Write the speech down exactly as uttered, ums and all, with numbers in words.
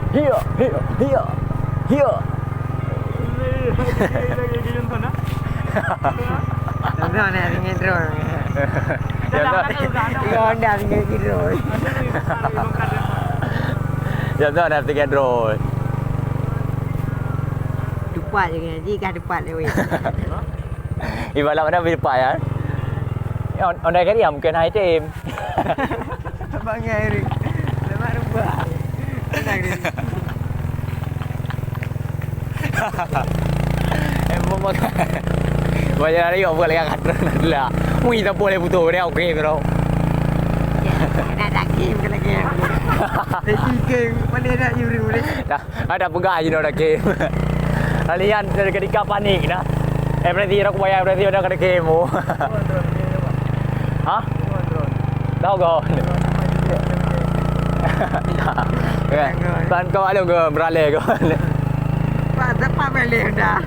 Hiya, hiya, hiya, hiya. Contoh nak tinggi drone. Contoh. Iya, Honda tinggi drone. Contoh nak tinggi drone. Tupat je kan, jika tupat lewat. Ibarat mana beli pak ya? Ya, on-, on dari hari yang mungkin high team. Abang Eric. Lemak rubah. Tenang, Eric. Eh, mau makan. Banyak hari kau buat lagi kata lah. Wih, tak boleh putus dia, okey, bro. Ya, nak tak game ke lagi? Eh, game. Mana nak you boleh? Dah. Ada peugah jinoe dah game. Kalian dari ketika panik dah. Eh, berarti aku bayar, berarti udah kena game. Ha? Tahu kau? Ya. Kan kau ada ke beralih kau? Pak, tepat balik dah.